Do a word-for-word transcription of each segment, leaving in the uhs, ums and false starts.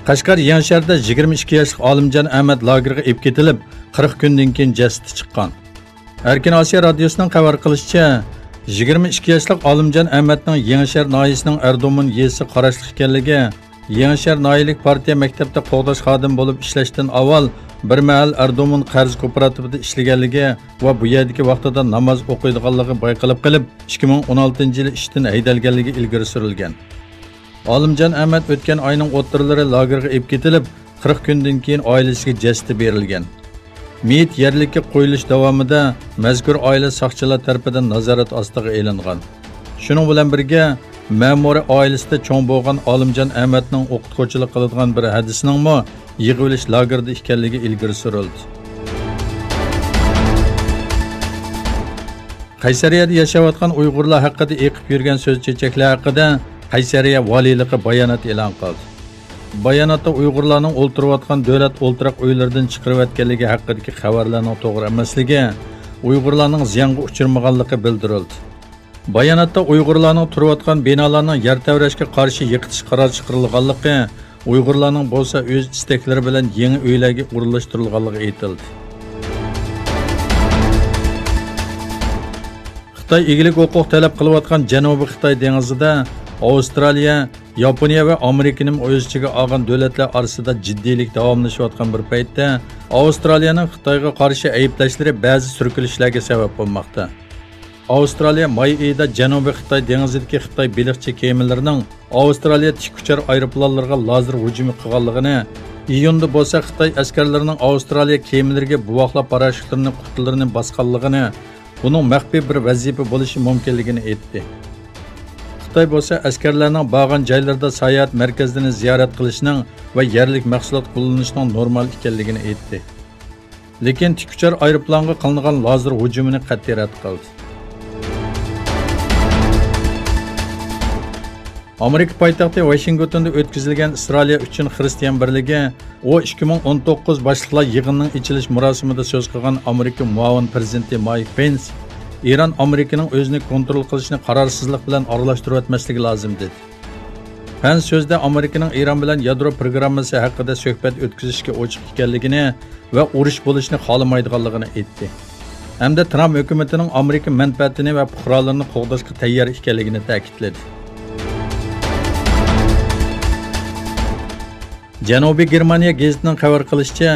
قەشقەر يېڭىشەھەردە يىگىرمە ئىككى ياشلىق ئالىمجان ئەمەت لاگېرغا ئېلىپ كېتىلىپ، قىرىق كۈندىن كېيىن جەسىتى چىققان. ئەركىن ئاسىيا رادىيوسىنىڭ خەۋەر قىلىشىچە، يىگىرمە ئىككى ياشلىق ئالىمجان ئەمەتنىڭ يېڭىشەھەر ناھىيەسىنىڭ ئەردومۇن يېزىسىغا قاراشلىق ئىكەنلىكى، يېڭىشەھەر ناھىيەلىك پارتىيە مەكتەپتە قوغداش خادىمى بولۇپ ئىشلەشتىن ئاۋۋال بىر مەھەل ئەردومۇن قەرز كوپىراتىپىدا ئىشلىگەنلىكى ۋە بۇ يەردىكى ۋاقتىدا ناماز ئوقۇيدىغانلىقى بايقىلىپ قېلىپ، ئىككى مىڭ ئون ئالتىنچى يىلى ئىشتىن ھەيدەلگەنلىكى ئىلگىرى سۈرۈلگەن. ئالىمجان ئەمەت ئۆتكەن ئاينىڭ ئوتتۇرىلىرى لاگېرغا ئېلىپ كېتىلىپ، قىرىق كۈندىن كېيىن ئائىلىسىگە جەسىتى بېرىلگەن. مېيىت يەرلىككە قويۇلۇش داۋامىدا مەزكۇر ئائىلە ساقچىلار تەرىپىدىن نازارەت ئاستىغا ئېلىنغان. شۇنىڭ بىلەن بىرگە، مەمۇرىي ئائىلىسىدە چوڭ بولغان ئالىمجان ئەمەتنىڭ ئوقۇتقۇچىلىق قىلىدىغان بىر ھەدىسىنىڭمۇ يىغىۋېلىش لاگېرىدا ئىكەنلىكى ئىلگىرى سۈرۈلدى. قەيسەرىيەدە ياشاۋاتقان ئۇيغۇرلار ھەققىدە ئېقىپ يۈرگەن سۆز چېچەكلەر ھەققىدە قەيسەرىيە ۋالىيلىقى بايانات ئېلان قىلدى. باياناتتا ئۇيغۇرلارنىڭ ئولتۇرۇۋاتقان دۆلەت ئولتۇراق ئۆيلىرىدىن چىقىرىۋەتكەنلىكى ھەققىدىكى خەۋەرلەرنىڭ توغرا ئەمەسلىكى، ئۇيغۇرلارنىڭ زىيانغا ئۇچرىمىغانلىقى بىلدۈرۈلدى. باياناتتا ئۇيغۇرلارنىڭ تۇرۇۋاتقان بىنالارنىڭ يەر تەۋرەشكە قارشى يىقىتىش قارارى چىقىرىلغانلىقى، ئۇيغۇرلارنىڭ بولسا ئۆز ئىستەكلىرى بىلەن يېڭى ئۆيلەرگە ئورۇنلاشتۇرۇلغانلىقى ئېيتىلدى. خىتاي ئىگىلىك ھوقۇق تەلەپ قىلىۋاتقان جەنۇبىي خىتاي دېڭىزىدا ئاۋسترالىيە، ياپونىيە ۋە ئامېرىكىنىمۇ ئۆز ئىچىگە ئالغان دۆلەتلەر ئارىسىدا جىددىيلىك داۋاملىشىۋاتقان بىر پەيتتە، ئاۋسترالىيەنىڭ خىتايغا قارشى ئەيىبلەشلىرى بەزى سۈركىلىشلەرگە سەۋەب بولماقتا. ئاۋسترالىيە ماي ئېيىدا جەنۇبىي خىتاي دېڭىزىدىكى خىتاي بېلىقچى كېمىلىرىنىڭ ئاۋسترالىيە تىكئۇچار ئايروپىلانلىرىغا لازېر ھۇجۇمى قىلغانلىقىنى، ئىيۇندا بولسا خىتاي ئەسكەرلىرىنىڭ ئاۋسترالىيە كېمىلىرىگە بوۋاقلار پاراشوتلىرىنى قۇتىلىرىنى باسقانلىقىنى، بۇنىڭ مەخپىي بىر ۋەزىپە بولۇشى مۇمكىنلىكىنى ئېيتتى. خىتاي بولسا ئەسكەرلەرنىڭ بارغان جايلىرىدا ساياھەت مەركەزلىرىنى زىيارەت قىلىشنىڭ ۋە يەرلىك مەھسۇلات قوللىنىشنىڭ نورمال ئىكەنلىكىنى ئېيتتى. لېكىن تىكئۇچار ئايروپىلانغا قىلىنغان لازېر ھۇجۇمىنى قەتئىي رەت قىلدى. ئامېرىكا پايتەختى ۋاشىنگتوندا ئۆتكۈزۈلگەن ئىسرائىلىيە ئۈچۈن خىرىستىيان بىرلىكى، ئۇ ئىككى مىڭ ئون توققۇز باشلىقلار يىغىنىنىڭ ئېچىلىش مۇراسىمىدا سۆز قىلغان ئامېرىكا مۇئاۋىن پىرېزىدېنتى مايك پېنس، ئىران ئامېرىكىنىڭ ئۆزىنى كونترول قىلىشىنى قارارسىزلىق بىلەن ئارىلاشتۇرۇۋەتمەسلىكى لازىم، دېدى. پەنس سۆزىدە ئامېرىكىنىڭ ئىران بىلەن يادرو پروگراممىسى ھەققىدە سۆھبەت ئۆتكۈزۈشكە ئوچۇق ئىكەنلىكىنى ۋە ئۇرۇش بولۇشىنى خالىمايدىغانلىقىنى ئېيتتى. ھەمدە ترامپ ھۆكۈمىتىنىڭ ئامېرىكا مەنپەئەتىنى ۋە پۇقرالىرىنى قوغداشقا تەييار ئىكەنلىكىنى تەكىتلىدى. جەنۇبىي گېرمانىيە گېزىتىنىڭ خەۋەر قىلىشىچە،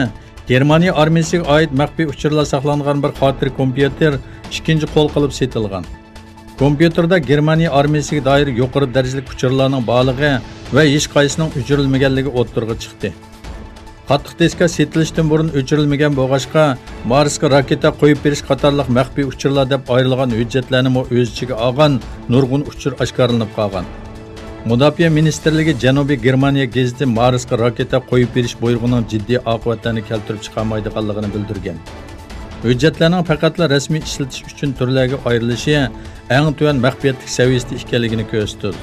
گېرمانىيە ئارمىيىسىگە ئائىت مەخپىي ئۇچۇرلار ساقلانغان بىر خاتىرە كومپيۇتېر ئىككىنچى قول قىلىپ سېتىلغان. كومپيۇتېردا گېرمانىيە ئارمىيىسىگە دائىر يۇقىرى دەرىجىلىك ئۇچۇرلارنىڭ بارلىقى ۋە ھېچقايسىنىڭ ئۆچۈرۈلمىگەنلىكى ئوتتۇرىغا چىقتى. قاتتىق دىسكا سېتىلىشتىن بۇرۇن ئۆچۈرۈلمىگەن بولغاچقا، مارسقا راكېتا قويۇپ بېرىش قاتارلىق مەخپىي ئۇچۇرلار دەپ ئايرىلغان ھۆججەتلەرنىمۇ ئۆز ئىچىگە ئالغان نۇرغۇن ئۇچۇر ئاشكارىلىنىپ قالغان. مۇداپىئە مىنىستىرلىكى جەنۇبىي گېرمانىيە گېزىتى مارسقا راكېتا قويۇپ بېرىش بۇيرۇقىنىڭ جىددىي ئاقىۋەتلەرنى كەلتۈرۈپ چىقارمايدىغانلىقىنى بىلدۈرگەن. ھۆججەتلەرنىڭ پەقەتلا رەسمىي ئىشلىتىش ئۈچۈن تۈرلەرگە ئايرىلىشى ئەڭ تۆۋەن مەخپىيەتلىك سەۋىيەسىدە ئىكەنلىكىنى كۆرسىتىدۇ.